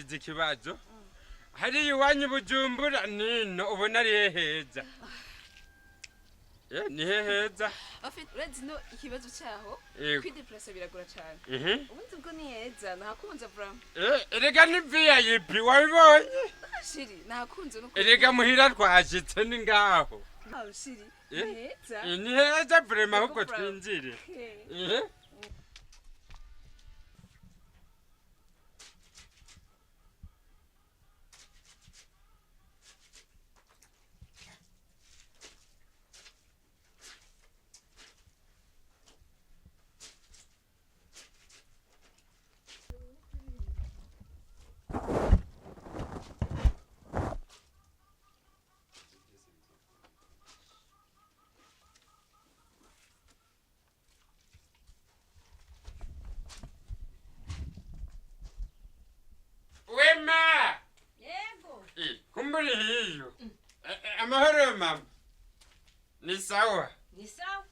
Ndakwibariza ikibazo. Hariya iwanyu Bujumbura nino ubona ari he heza? Ni he heza? En fait, urazi no ikibazo cyaho, Yego. kwideplacer biragora cyane. Ubundi bwo ni heza, nahakunze vraiment. Erega ni VIP, wabibonye? Ah, chéri, nahakunze nuko. Erega muhira twashitse ni ngaho. Ah, chéri, ni heza. Ni heza vraiment, ahubwo Yego, bravo. twinjire. Eh. Wema! Yego. Kumburi hiyo. Amahoro mama. Ni sawa. Ni sawa.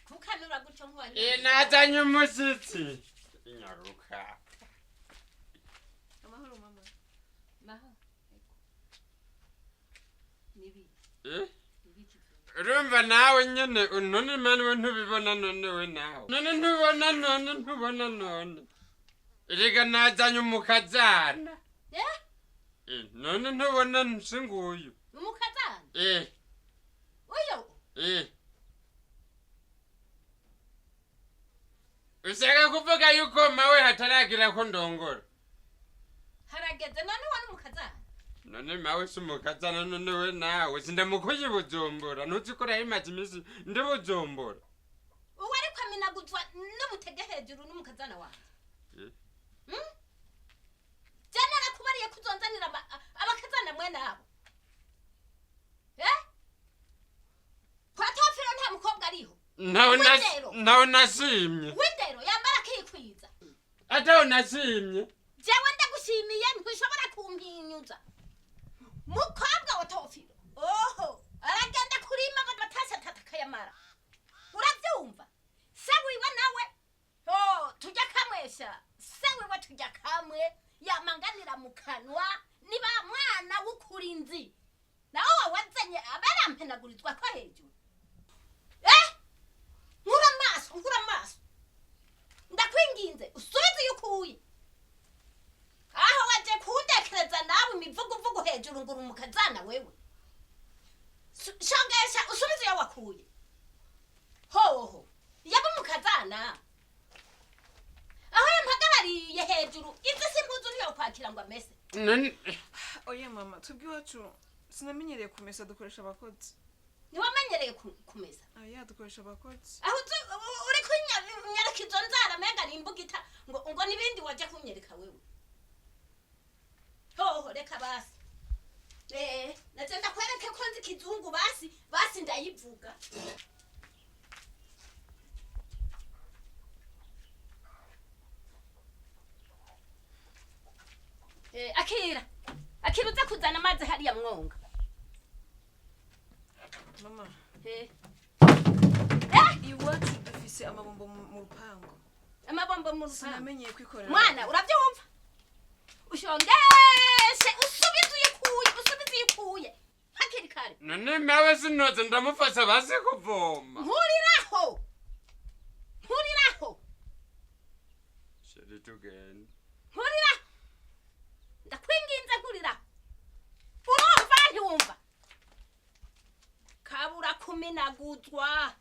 Kukanura gutyo nkuwa. Nazanye umushyitsi. Inyaruka. Amahoro mama. Maho. Nibi. Nibiki? Urumva nawe nyene none mani we ntubibona, none we nawe. None ntubona, none ntubona none. Erega nazanye umukazana. Eh? None ntubona nsinguyu. Umukazana? Uyo. Ushaka kuvuga yuko mawe hataragira ko ndongora. Harageze none wani umukazana? None mawe si umukazana, none we nawe sindamukuye Bujumbura, ntuzi ko nayimaze iminsi ndi Bujumbura. Uwo ariko aminaguzwa n'ubutege hejuru n'umukazana wawe. Je narakubariye ko uzonzanira abakazana mwene abo. Kwa Tofiro nta mukobwa ariho. Ntawe W'indero. Ntawe nashimye. W'indero yambara akikwiza. Atawe nashimye. Jewe ndagushimiye ntushobora kumpinyuza. Mukobwa wa Tofiro. Oho, aragenda kurima batashye atatu akayamara. Urabyumva? Se wiwe nawe, oh, tujya kamwesha. Se wiwe tujya kamwe, yamanganira mu kanwa, niba mwana w'ukurinzi. Nawe wazanye abarampenagurizwa ko hejuru. Nkura amaso, nkura amaso. Ndakwinginze, usubize iyo ukuye. Aho waje kundekereza nawe imivuguvugu hejuru ngo uri umukazana wewe. Shongesha usubize iyo wakuye. Hoho, yaba umukazana. Aho yampagarariye hejuru, izi si impuzu niyo kwakira ngo amese. None Oya mama, twebwe iwacu sinamenyereye kumesa, dukoresha abakozi. Ntiwamenyereye kumesa? Oya, dukoresha abakozi. Aho uri kunyereka izo nzara menga ni imbugita ngo nibindi waje kunyereka wewe. Hoho, reka basi. Naje ndakwereke ko nzi ikizungu basi, basi ndayivuga. Akira. Akira uze kuzana amazi hariya mwonga. Mama. Iwacu dufise amabombo mu rupangu. Amabombo mu rupangu. Sinamenyeye kwikorera. Mwana, urabyumva? Ushongeshe usubize uyikuye, usubize uyikuye. Hakiri kare. None mawe sinoze ndamufasha basi kuvoma. Nkuriraho. Nkuriraho. Chéri tugende. Nkuriraho. Ndakwinginze nkuriraho. Urumva ntiwumva? Kabura kumenaguzwa.